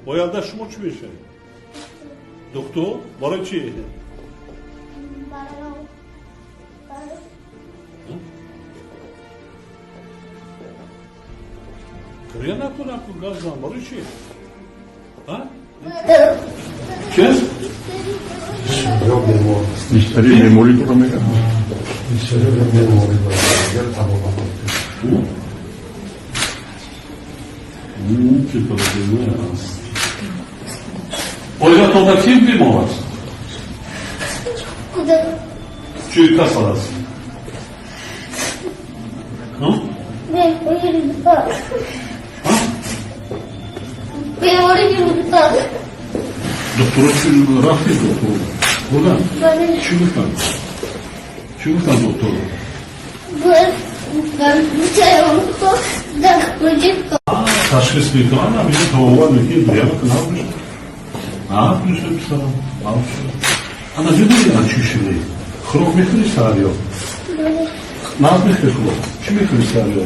Оянда шумо чӣ мешавед? Доктор? Барои чӣ? Барои Гиря накун, накун, гап зан. Барои чӣ? А? Чӣ? Бисёр бемор аст. Бештари беморӣ дора мегӯяд. Бисёри беморӣ дорад. Агар табобат накунад. Чӣ қадар аст. Оилатонда ким бемор аст? Худам. Чӣ касал аст? Беморӣ рӯда. Беморӣ рӯда. Докторо чӣ, рафтед доктор? Бурдан? Бале. Чӣ гуфтанд? Чӣ гуфтанд доктор? Дар куҷо? Ташхис мекунанд, ҳамиҷо табобат мекунед, гиря накун, нағз мешавад, писарам, нағз мешавад. Ана медонӣ, ана чӣ шудӣ? Хӯрок мехӯрӣ саҳарё? Бале. Нағз мехӯрӣ хӯрок? Чӣ мехӯрӣ саҳарё?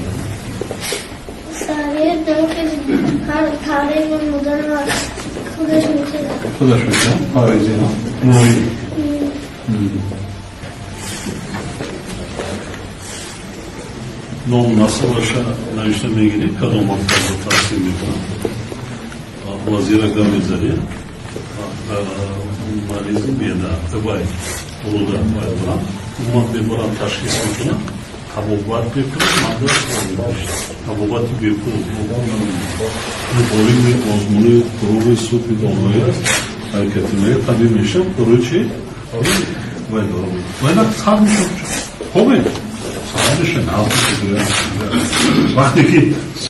Сари ҳар таъриф модарам худаш мекунад. Худаш мекунад? Парвези, нои. Ном насабаша навишта мегирӣ, кадом мактабро таҳсил мекунад? Вазира гап мезанед, марези меъда, вай рӯда вай дорам, ман мебарам, ташхис мекунам, табобат мекунам, манда табобати бепул. Ғолиби озмуни «Фурӯғи субҳи доноӣ» аст. Ҳаракати мега табиб мешавам. Барои чӣ? Вай дорам, вай на сар мешавам, хобе сар меша, нағз меша. Вақте ки